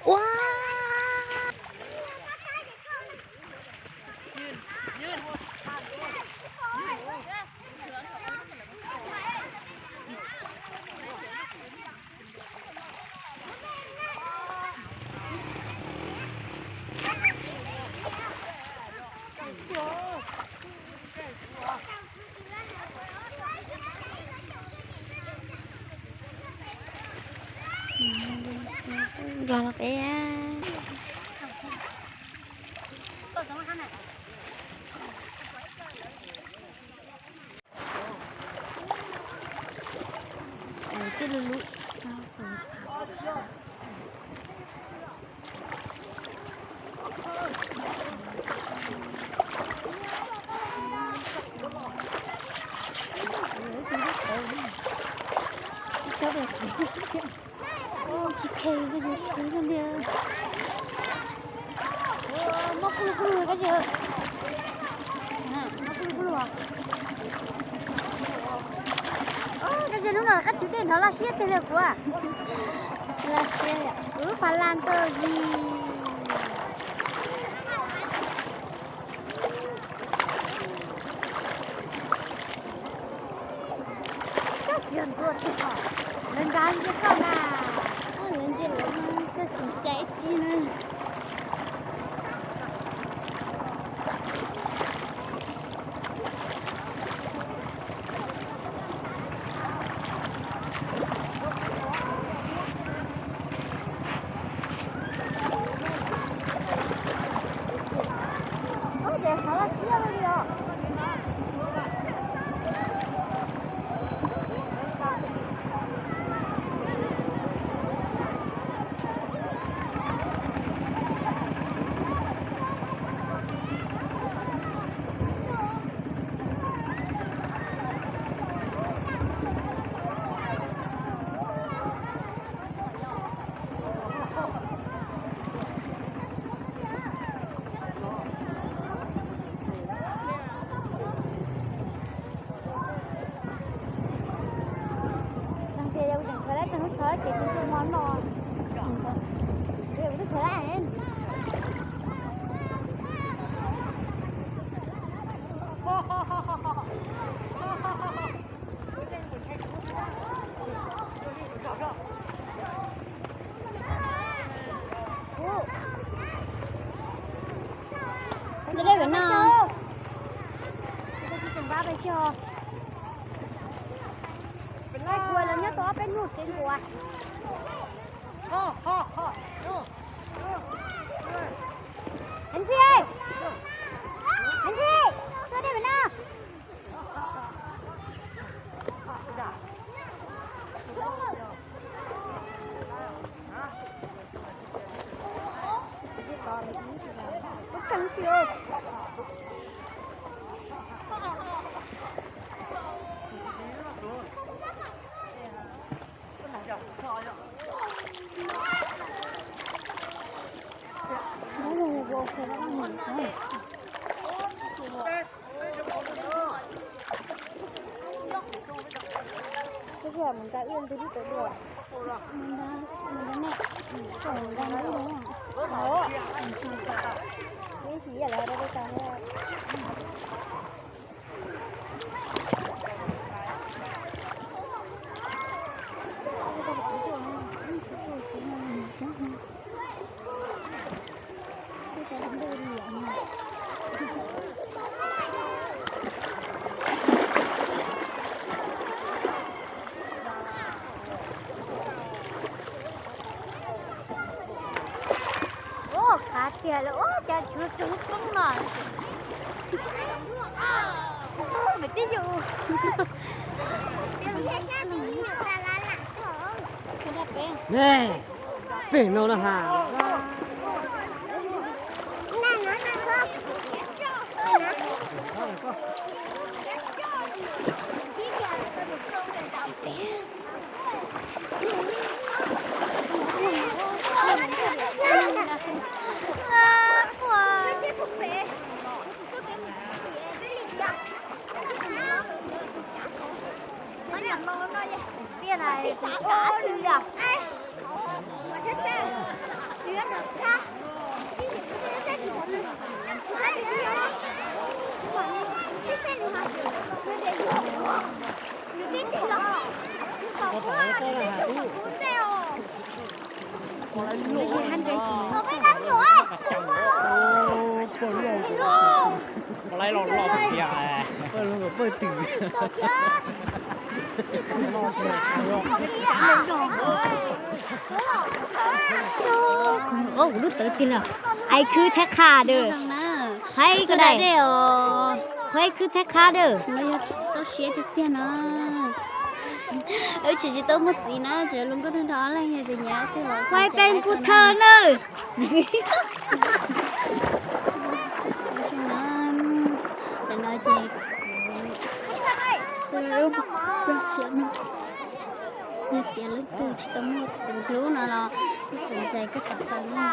Ua, Npog peb. Tij lub lub. Tsis khe, tsis khe li. Muab kuj lug kuj lug koj tsis, muab kuj lug kuj lug. Koj tsis, hnub no koj tswv dej hnov laj siab tiag li kuv. Laj siab, wb pha laj ntog zis. Koj siab ntxuaj tsis tau, lawv nkag ntsia koj na, lawv ntsia lawv koj xim cai tsi na. Ub, ces hov laj siab li os. Ces kuv tseem khaws lab tag lub tsho ces kuv tsis hmo no. Kuv twb khaws lab. Ntawd dej pem no. Kuv los nyob tau ob peb hnub tsev nkuas. Heev Ntxhi, Heev Ntxhi, tuaj dej pem no. Ub, tseem si. Tus twg mus nrad wb tus twg tuaj dua? Mus nrad, mus nrad ne. Mus nrad wb tus. Ub, ib sim yam lawv rau peb tas. Ua, qab tiag li, ua cas tshuav tus koob no. Ntawm tib yus. Ne, pem no na ha. Kuv lub tawv tig lawm. Ai khwb thab qha dawm. Haib ko dais. Haib khwb thab qha dawm. Tau siab tiag tiag no. Wb tseem tsis tau muaj txiv na, tseem luag nkauj nraug ob leeg yog tias nyiam twg los. Haib peb kuj thawj nawb. Tam no ces kuv lub, yog tias leej twg tsis tau muaj tus hlub no los kuj xav ntshai koj tom tau na.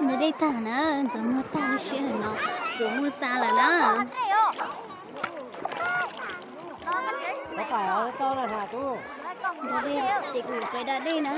Ntxuav dej tag na, ntxuav muag tag lub sij hawm no, ntxuav muag tag lawm na. Ntxuav dej ces kuv qe da dej na.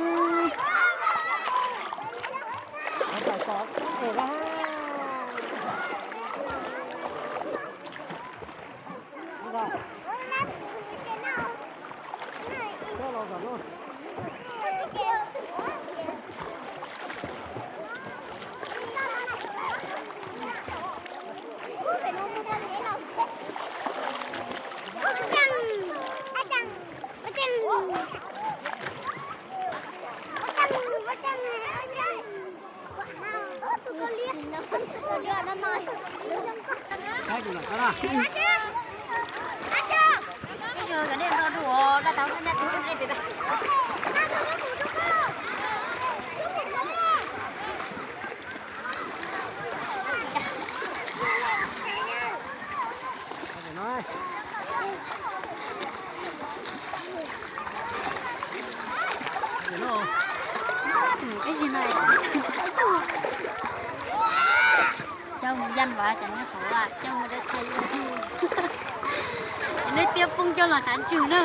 Coj mus yaj vas cov neb qhuav, coj mus dab tsi yus yus. Neb tiab poob coj los qab ntswg na.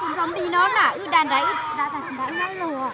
Tus nrog nti no na, wb da nrad, wb da tag nrad wb nyob lug.